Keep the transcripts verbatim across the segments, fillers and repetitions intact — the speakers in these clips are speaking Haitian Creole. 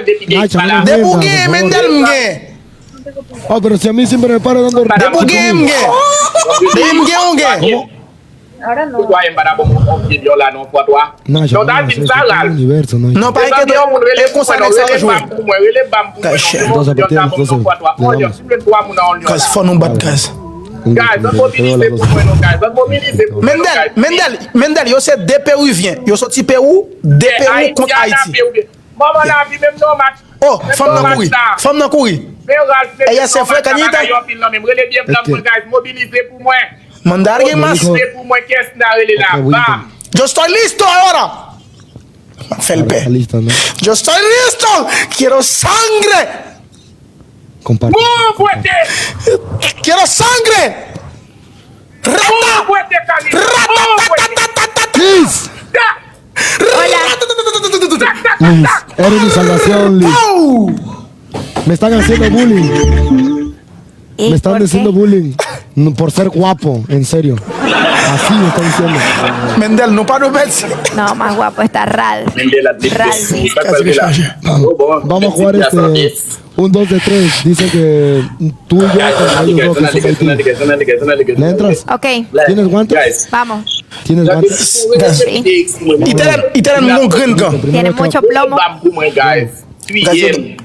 Depi w gen, Mendel, m gen. Oh, pero si a mí siempre me para dando. Depi w gen, m gen. Depi m gen, ou gen. Kote w ye, m pa ta bon, on vye byon la non, fwa twa. Non, ta di m sa, Ralph. Non, pa enkyete w, e konsa nèg sa yo jwe. Rele bam pou mwen, rele bam pou mwen, non, se bon, byon ta bon non, fwa twa. On lyon, si m jwenn twa moun nan on lyon la. Fò nou bat, guys. Guys, ann mobilize pou mwen non, guys. Ann mobilize pou mwen non, guys. Mendel, Mendel, Mendel, yo se de Perivyen. Yo soti Pewou, de Pewou kont Ayiti. Manman lavi, menm nan match. Oh, fanm nan kouri. Fanm nan kouri. Ella se fue cañita. Rele byen blan mwen, guys, mobilize pou mwen. Mandar gen mas. Mobilize pou mwen, kès n a rele la. Bam. Yo estoy listo ahora. M ap fè l pè. Yo estoy listo. Quiero sangre. Bon, pwete. Quiero sangre. Rata. Bon, pwete, Kalina. Rata. Bon, pwete. Please. Hola. Liz, eres mi salvación, Liz. Me están haciendo bullying. Me están diciendo bullying. No, por ser guapo, en serio. Así me están diciendo. Mendel, nou pa nou pèdi. No, más guapo está Ral. Ral, sí. Vamos a jugar este. Un, dos de tres. Dice que tú y yo contra ellos dos que son Haití. ¿Le entras? Ok. ¿Tienes guantes? Vamos. ¿Tienes guantes? Sí. Italian, Italian, mon grenn kan. Tiene mucho plomo. Mendel,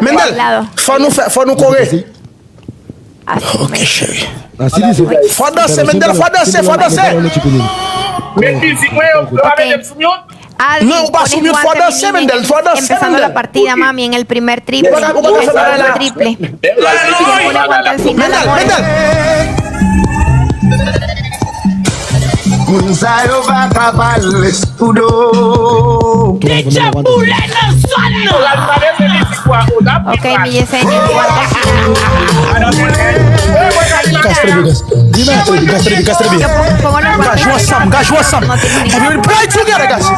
Mendel, fò nou fè, fò nou kore. Ok, cheri. Fò danse, Mendel, fò danse, fò danse. Men mizik mwen yo, yo pa mete m sou mute. Adri, no, pones guantes, mi niña, empezando la partida, mami, en el primer triple. Empezando el triple. Tiene guante al final, amores. Moun sa yo pa ka pale escudo. Deja boule nan zòn nan. Ok, mi yesenia en cuarto final. Gas triple, gas. Dime, gas triple, gas triple. Gas, jwe ansanm, gas, jwe ansanm. Everybody play together, gas.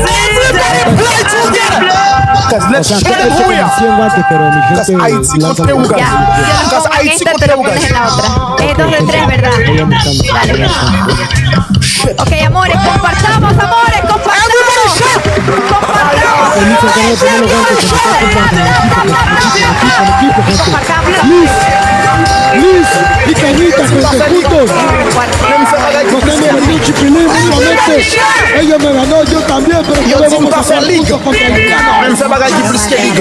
Everybody play together. Gas, let's show them who we are. Gas, Ayiti kont Pewou, gas. Gas, Ayiti kont Pewou, gas. Es dos de tres, ¿verdad? Dale. Ok, amores, compartamos, amores, compartamos. Compartamos. Liz, Liz, Ikanita, Pentecosto. No tengo ningún chipilín, solamente ella me ganó, yo también, pero yo vamos a jugar juntos contra el Ghana. Menm fè bagay ki plis ke lig.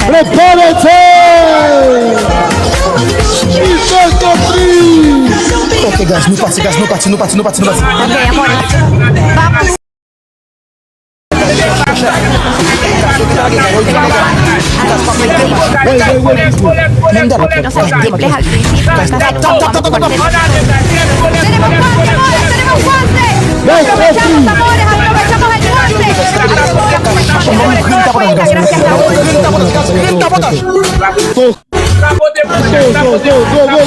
Prepárense! Liz, Liz, Liz. Ok, guys, nou pati, guys, nou pati, nou pati, nou pati, nou pati. Ok, amores. Vamos. Los triples al principio, acá se pone como un cuarteto. Tenemos guante, amores, tenemos guante. Aprovechamos, amores, aprovechamos el guante. Gracias, amores, gracias, amores. Tapote pou mwen, tapote pou mwen,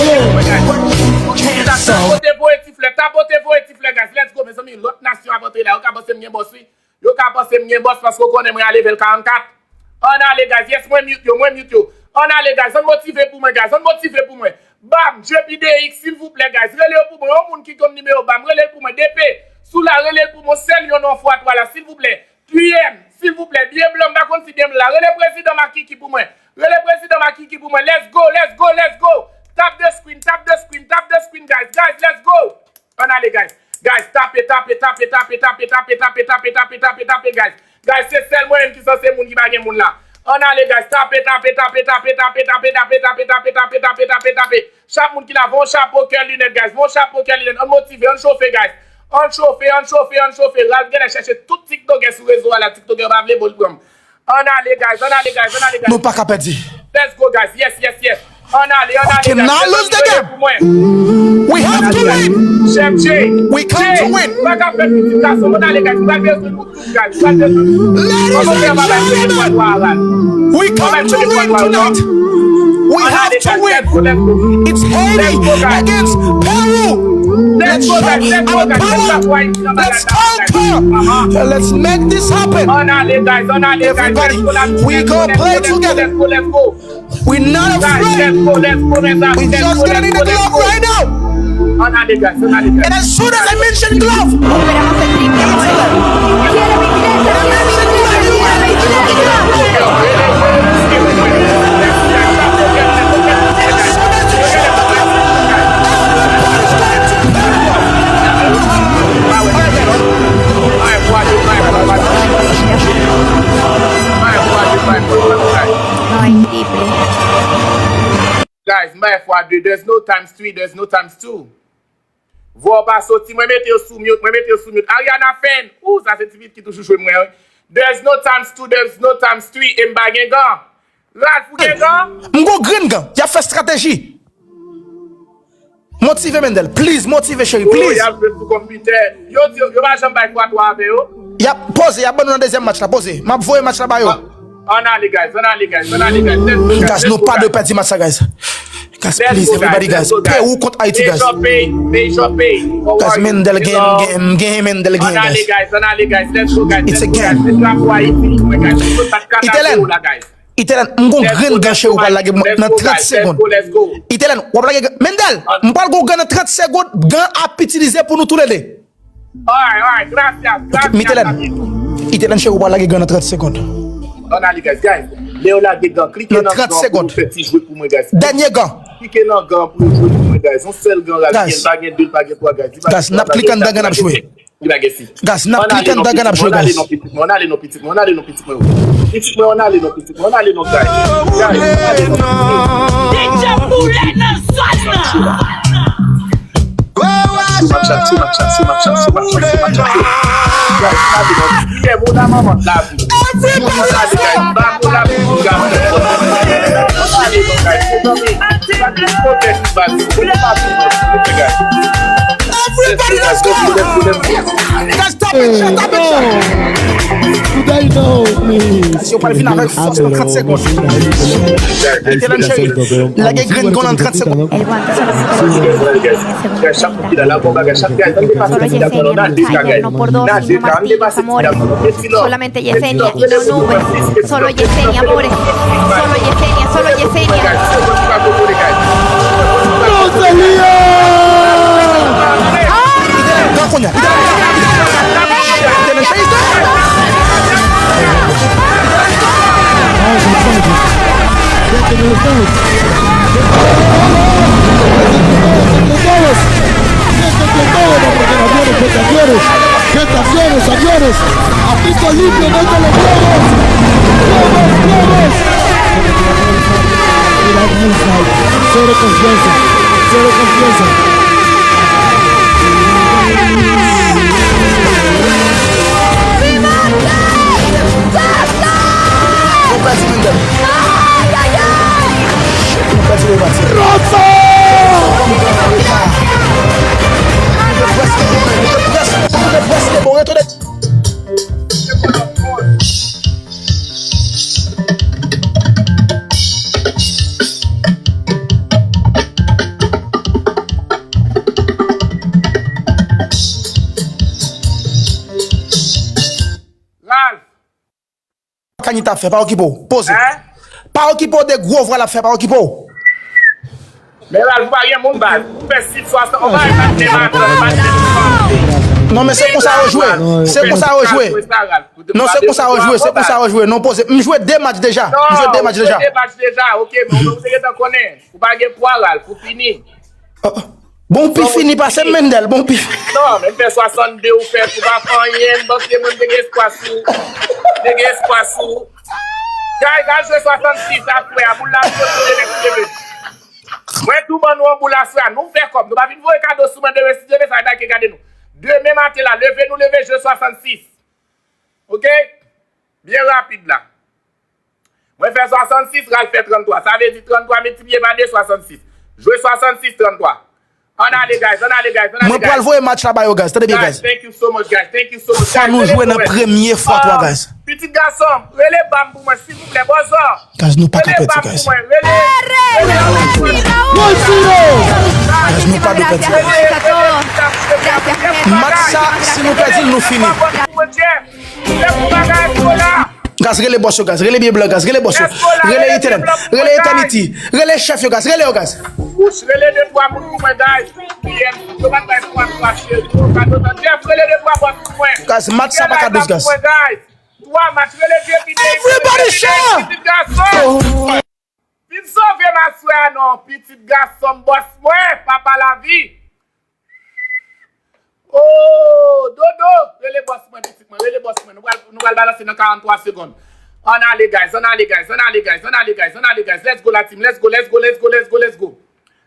guys. Tapote voye ti flè, tapote voye ti flè, guys. Let's go, mezanmi. Lòt nasyon ap antre la. Yo ka panse m gen bòs, wi. Yo ka panse m gen bòs paske yo konnen mwen a level karannkat. Ann ale, guys. Yes, mwen mute yo, mwen mute yo. Ann ale, guys. Ann motive pou mwen, guys. Ann motive pou mwen. Bam, J P D X, silvouplè, guys. Rele yo pou mwen. Yon moun ki konn nimewo bam, rele l pou mwen. D P, si w la, rele l pou mwen. Sèl yon non fwa twa la, silvouplè. T M, silvouplè, byen blan, m pa konn si byen blan la. Rele prezidan Makiki pou mwen. Rele prezidan Makiki pou mwen. Let's go, let's go, let's go. Tap the screen, tap the screen, tap the screen, guys. Guys, let's go. Ann ale, guys. Guys, tape, tape, tape, guys. Guys, se sèl mwen menm ki sanse moun ki pa gen moun la. Ann ale, guys. Tape, tape, tape. Chak moun ki la, voye yon chapo kè linèt, guys. Voye yon chapo kè linèt. Ann motive, ann chofe, guys. Ann chofe, ann chofe, ann chofe. Ralph genlè chèche tout tiktokè sou rezo a la. Tiktokè yo pa vle bo l pran m. Ann ale, guys. Ann ale, guys. Ann ale, guys. Nou pa ka pèdi. Let's go, guys. Yes, yes, yes. Ann ale, ann ale, guys. We cannot lose the game. We have to win. Chèf J. We come to win. Pa ka fè pitit gason. Ann ale, guys. Mwen bezwen nou tout, guys. Mwen bezwen nou tout. Ladies and gentlemen, we come to win tonight. We have to win. It's Haiti against Peru. Let's show, our power. Let's conquer. Let's make this happen. Ann ale, guys. Ann ale, guys. Everybody, we go play together. We not afraid. We just get in the club right now. Ann ale, guys. Ann ale, guys. And as soon as I mention club, when I mention club, you are Fwa de, there's no times three, there's no times two. Vwa w pa soti, mwen mete yo sou mute, mwen mete yo sou mute. Ariana Fan, ou, sa se ti pitit ki toujou jwe mwen, wi. There's no times two, there's no times three, e m pa gen gan. Ralph, ou gen gan? M gon grenn gan, y ap fè estrateji. Motive Mendel, please, motive cheri, please. Y ap jwe sou konpitè. Yo di yo, yo pa janm bay fwa twa avè yo. Y ap poze, y ap ban nou nan dezyèm match la, poze. M ap voye match la ba yo. Ann ale, guys, ann ale, guys, ann ale, guys. Let's go, guys. Guys, nou pa dwe pèdi match la, guys. Guys, please, everybody, guys. Perou kont Ayiti, guys. Guys, Mendel gen, gen, gen, Mendel gen, guys. Ann ale, guys, ann ale, guys. Let's go, guys. It's a game. Itelen, Itelen, m gon grenn gan cheri, w pral lage nan trant segonn. Itelen, w ap lage gan. Mendel, m pral gon gan nan trant segonn, gan ap itilize pou nou toulede. Alright, alright, gracias, gracias, Mitelèn. Itelèn cheri, w pral lage gan nan trant segonn. Ann ale, guys, guys. Lè yo lage gan, klike nan gan pou nou fè ti jwe pou mwen, guys. Dènye gan. Klike nan gan pou yo jwe pou mwen, guys. Yon sèl gan, guys. Li pa gen de, li pa gen twa, guys. Guys, n ap klike anndan gan, n ap jwe. Li pa gen sis. Guys, n ap klike anndan gan, n ap jwe, guys. Ann ale non, pitit mwen, ann ale non, pitit mwen, ann ale non, pitit mwen. Pitit mwen, ann ale non, pitit mwen, ann ale non, guys. Guys, ann ale non, pitit mwen. D J Boulè nan zòn nan. Everybody, let's go! Guys, tap in chat, tap in chat. Today, no, please. Yo pral vin avèk fòs nan trant segonn. Itelèn cheri, lage grenn gan nan trant segonn. Él guante solo se concentra en la segunda vuelta. Solo Yesenia, no por dos, sino más de diez, amores. Solamente Yesenia y no nubes. Solo Yesenia, amores. Solo Yesenia, solo Yesenia. ¡No se lía! Tentaciones, aviones, aviones. Apito limpio, no te lo globos. Globos, globos. Cero confianza, cero confianza. Rosa! Ralph! Kanita ap fè, pa okipe w. Poze. Pa okipe w de gwo vwa l ap fè, pa okipe w. Men Ralph, ou pa gen moun baz. Ou fè sis swasan, ou pa gen moun baz. Non, men se konsa yo jwe. Se konsa yo jwe. Non, se konsa yo jwe. Se konsa yo jwe. Non, poze. M jwe de match deja. M jwe de match deja. Ou jwe de match deja. Ok, men ou te gentan konnen. Ou pa gen pwa, Ralph. Ou fini. Bon, ou pi fini pase m, Mendel. Bon, ou pi fini. Non, men m fè swasann de, ou fè, ou pa fè anyen. M panse mwen te gen espwa sou ou. Te gen espwa sou ou. Guys, al jwe swasann sis a frè a. Boul la sou demen, sou demen. Mwen tou ban nou yon boul aswè a. Nou fè kòb. Nou pa vin voye kado sou mwen demen. Si Dye vle, sa va gade nou. Demen maten la, leve nou leve jwe swasann sis. Ok? Byen rapid la. Mwen fè swasann sis, Ralph fè trant twa. Sa vle di trant twa miltipliye pa de, swasann sis. Jwe swasann sis, trant twa. Ann ale, guys, ann ale, guys, ann ale, guys. Mwen pral voye match la ba yo, guys. Tande byen, guys. Guys, thank you so much, guys. Thank you so much, guys. Fò nou jwe nan premye fwa twa, guys. Pitit gason m, rele ba m pou mwen, silvouplè, bòzò. Guys, nou pa ka pèdi, guys. Rele ba m pou mwen, rele. Guys, nou pa dwe pèdi, guys. Match sa, si nou pèdi l, nou fini. Guys, rele bòs yo, guys. Rele byen blan, guys. Rele bòs yo. Rele Itelèn. Rele Eternity. Rele chèf yo, guys. Rele yo, guys. Wouch, rele de twa moun pou mwen, guys. P M, yo pa t bay twa, twa, cheri. Yo pa t otan. Jeff, rele de twa bòs pou mwen. Guys, match sa pa ka dous, guys. Twa match, rele J P T. Everybody shout! Pitit gason! Vin sove m aswè a non, pitit gason m, bòs mwen, papa lavi. Oh, Dodo, rele bòs mwen, pitit mwen, rele bòs mwen. Nou pral, nou pral balanse nan karant twa segonn. Ann ale, guys, ann ale, guys, ann ale, guys, ann ale, guys, ann ale, guys. Let's go, la team, let's go, let's go, let's go, let's go, let's go.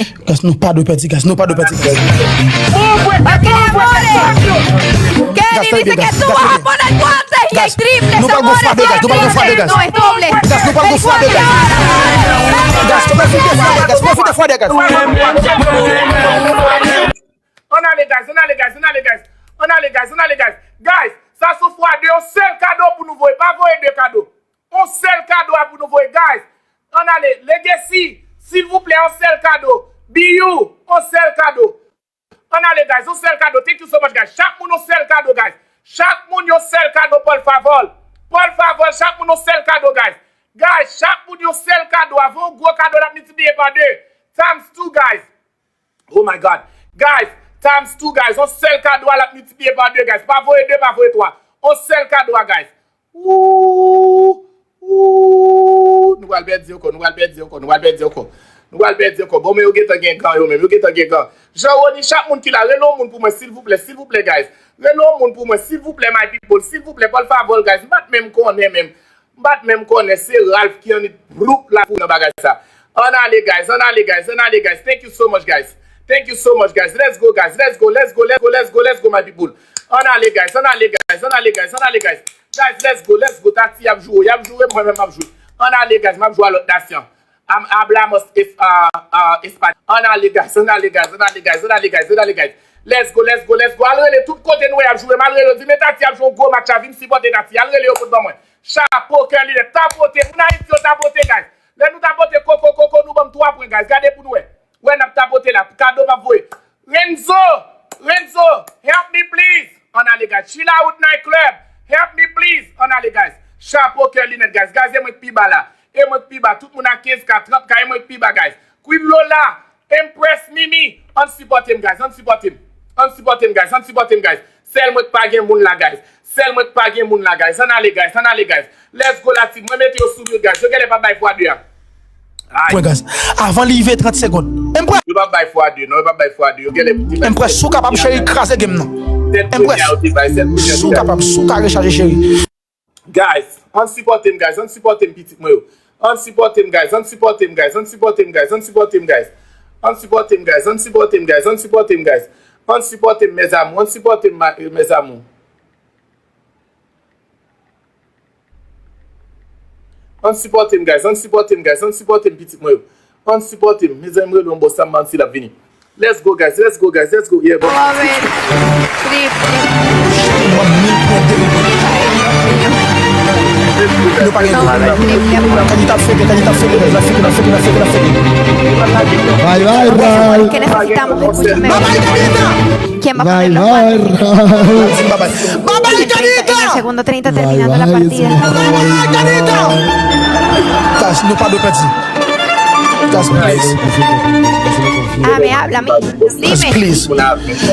Guys, nou pa dwe pèdi, guys. Nou pa dwe pèdi, guys. Guys, guys, guys, guys. Nou pral gon fwa de, guys. Nou pral gon fwa de, guys. Guys, nou pral gon fwa de, guys. Guys, pwofite fwa de, guys. Pwofite fwa de, guys. Ann ale, guys, ann ale, guys, ann ale, guys. Ann ale, guys, ann ale, guys. Guys, sa se yon fwa de, yon sèl kado pou nou voye. Pa voye de kado. Yon sèl kado a pou nou voye, guys. Ann ale, Legacy, silvouplè, yon sèl kado. Biou, yon sèl kado. Ann ale, guys, yon sèl kado. Thank you so much, guys. Chak moun yon sèl kado, guys. Chak moun yon sèl kado, Paul Favol. Paul Favol, chak moun yon sèl kado, guys. Guys, chak moun yon sèl kado. Avè yon gwo kado, l ap miltipliye pa de. Times two, guys. Oh my God. Guys, times two, guys. Yon sèl kado a l ap miltipliye pa de, guys. Pa voye de, pa voye twa. Yon sèl kado a, guys. Ooh, ooh. Nou pral pèdi ankò, nou pral pèdi ankò, nou pral pèdi ankò. Nou pral pèdi ankò. Bon, men yo gentan gen gan, yo menm, yo gentan gen gan. Jean Rony, chak moun ki la, rele yon moun pou mwen, silvouplè, silvouplè, guys. Rele yon moun pou mwen, silvouplè, my people, silvouplè, Paul Favol, guys. M pa t menm konnen menm. M pa t menm konnen se Ralph ki annik bloup la pou nan bagay sa. Ann ale, guys, ann ale, guys, ann ale, guys. Thank you so much, guys. Thank you so much, guys. Let's go, guys. Let's go, let's go, let's go, let's go, let's go, my people. Ann ale, guys, ann ale, guys, ann ale, guys, ann ale, guys. Guys, let's go, let's go. Tati ap joure, y ap joure, mwen menm m ap joure. Ann ale, guys, m ap joure a lòt nasyon. Am- Hablamos es, uh, uh, español. Ann ale, guys, ann ale, guys, ann ale, guys, ann ale, guys, ann ale, guys. Let's go, let's go, let's go. Al rele tout kote nou wè y ap joure. M al rele yo, di men Tati ap jwe yon gwo match la, vin sipòte Tati. Al rele yo pot ban mwen. Chapo, kè linèt, tapote. Moun Ayiti yo tapote, guys. Lè nou tapote koko, koko, nou ban m twa pwen, guys. Gade pou nou wè. Wè, n ap tapote la. Kado m ap voye. Renzo, Renzo, help me please. Ann ale, guys. Chill out night club. Help me please. Ann ale, guys. Chapo, kè linèt, guys. Guys, e mwen k pi ba la. E mwen k pi ba. Tout moun a kenz K, trant K, e mwen k pi ba, guys. Queen Lola, Empress, Mimi. Ann sipòte m, guys. Ann sipòte m. Ann sipòte m, guys. Ann sipòte m, guys. Sèl mwen k pa gen moun la, guys. Sèl mwen k pa gen moun la, guys. Ann ale, guys. Ann ale, guys. Let's go, la team. Mwen mete yo sou mute, guys. Yo genlè pa bay fwa de a. Ay. Pwen, guys. Avan li rive trant segonn. Empress. Yo pa bay fwa de, non. Yo pa bay fwa de. Yo genlè. Empress, si w kapab, cheri, kraze game nan. Empress, si w kapab, si w ka rechaje, cheri. Guys, ann sipòte m, guys, ann sipòte m, pitit mwen yo. Ann sipòte m, guys, ann sipòte m, guys, ann sipòte m, guys, ann sipòte m, guys. Ann sipòte m, guys, ann sipòte m, guys, ann sipòte m, guys. Ann sipòte m, mes amours, ann sipòte m, ma- mes amours. Ann sipòte m, guys, ann sipòte m, guys, ann sipòte m, pitit mwen yo. Ann sipòte m. Mezanmi, m rele yon bòs la, m mande si l ap vini. Let's go, guys, let's go, guys, let's go. Yeah, bon. Nou pa gen. Kanita ap fete, Kanita ap fete, guys, l ap fete, l ap fete, l ap fete, l ap fete. Bye, bye, bye. Bye, bye, Kanita. Bye, bye. Bye, bye, Kanita. Segundo treinta terminando la partida. Bye, bye, Kanita. Guys, nou pa dwe pèdi. Guys, please. Ah, me habla a mí. Guys, Dime. Please.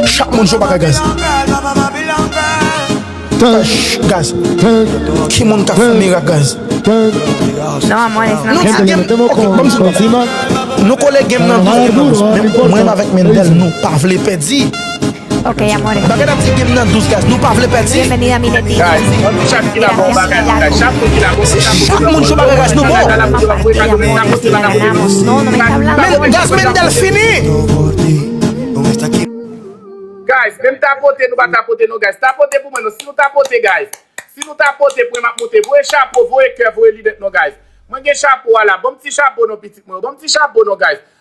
Chak moun jwe bagay, guys. Guys, ki moun ka fè mirak, guys? No, amores, no. Nou di game, ok, ban m di nou. Nou kole game nan douz, men mwen avèk Mendel, nou pa vle pèdi. Ok, amores. Bagay n ap di game nan douz, guys, nou pa vle pèdi. Bienvenida a mi leti. Guys, ann chak ki la bon bagay, guys. Chak moun ki la bon, chak Chak moun jwe bagay, guys, nou bon. Vamos a partir, amores, la ganamos. No, no me está hablando. Men, guys, Mendel fini. Guys, menm tapote, nou pa tapote non, guys. Tapote pou mwen non. Si nou tapote, guys. Si nou tapote, pwen m ap monte. Voye chapo, voye kè, voye linèt non, guys. Mwen gen chapo a la. Ban m ti chapo non, pitit mwen. Ban m ti chapo non, guys.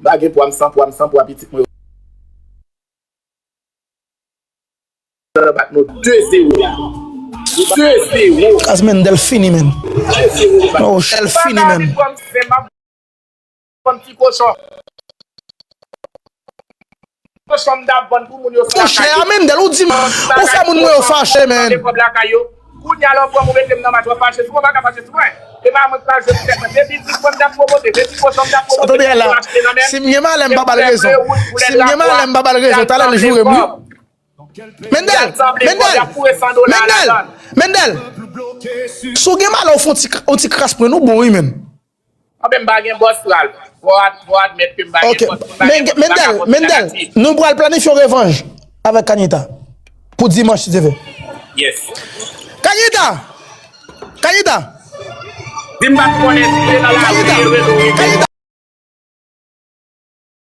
M pa gen pwa, m san pwa, m san pwa, pitit mwen yo bat nou de zewo la. De zewo. Kaz Mendel fini, menn. De zewo. Oh, Shell fini, menn. Vann ti kochon. Kochon m t ap vann pou moun yo san. Monchè, a Mendel, ou di m, ou fè moun mwen yo fache, menn. Kòb lakay yo. Kounye a la w pran m ou mete m nan match, w ap fache sou mwen, w pa ka fache sou mwen. E pa mwen k pral jwe pou tèt mwen. Se biznis mwen m t ap pwomote, se ti kochon m t ap pwomote, tèt yo achte nan men m. Si m gen malè, m pa ba l rezon. Si m gen malè, m pa ba l rezon. Talè l joure m, wi. Mendel, Mendel, Mendel, Mendel. Si w gen malè, w fè yon ti, yon ti kras pou nou, bon, wi, menn. Anben, m pa gen bòs, pral. Fò ad-, fò admèt ke m pa gen bòs, m pa gen bòs, m pa ka pòte nèg atis. Mendel, nou pral planifye yon revanj avèk Kanyita pou dimanch, si Dye vle. Yes. Kanyita! Kanyita! Di m pa t konnen si se nan lari, rezo, rezo.